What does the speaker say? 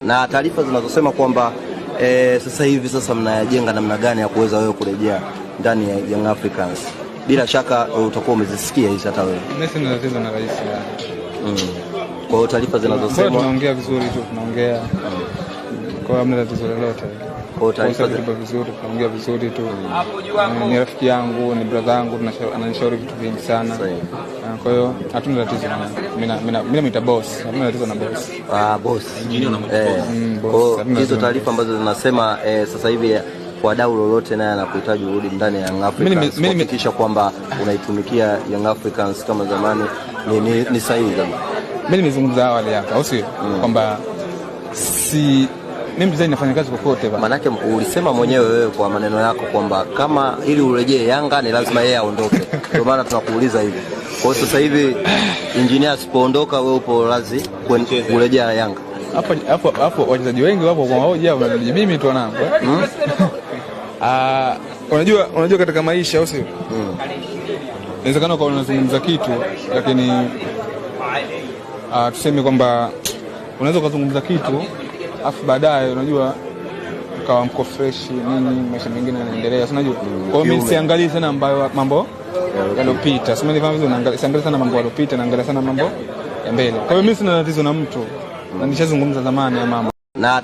Na taarifa zinazosema kwamba sasa hivi sasa mnayajenga namna gani ya kuweza wewe kurejea ndani ya Young Africans, bila shaka utakuwa umezisikia hizi hata wewe. Mimi sina tatizo na rais. Kwa hiyo taarifa zinazosema tunaongea vizuri tu, tunaongea kwa hiyo hamna tatizo lolote. Kwa hiyo taarifa vizuri, tunaongea vizuri tu. Ni rafiki yangu, ni brother yangu, ananishauri vitu vingi sana. Kwa hiyo hatuna tatizo. Mimi namuita boss, hatuna tatizo na boss. Ah, boss. Kwa hizo taarifa ambazo zinasema sasa hivi kwa dau lolote naye anakuhitaji urudi ndani ya Young Africans kuhakikisha kwamba unaitumikia Young Africans kama zamani ni sahihi kabisa. Mimi nimezungumza awali hapa, au sio? Kwamba si mimi mchezaji nafanya kazi kokote bana. Manake ulisema mwenyewe wewe kwa maneno yako kwamba kama ili urejee Yanga ni lazima yeye aondoke. Ndio maana tunakuuliza hivi. Kwa hiyo sasa hivi Engineer asipoondoka wewe upo razi kurejea Yanga. Hapo hapo hapo wachezaji wengi wapo kwa hoja wananijia mimi tu wanangu. Unajua katika maisha au sio? Inawezekana kwa unazungumza kitu lakini tuseme kwamba unaweza ukazungumza kitu afu baadaye unajua ukawa mko fresh nini, maisha mengine yanaendelea, si unajua. Kwa hiyo mimi siangalii sana ambayo mambo yaliyopita, si unanifahamu vizuri, naangalia siangalii sana mambo yaliyopita, naangalia sana mambo ya mbele. Kwa hiyo mimi sina tatizo na mtu na nishazungumza zamani ya mambo na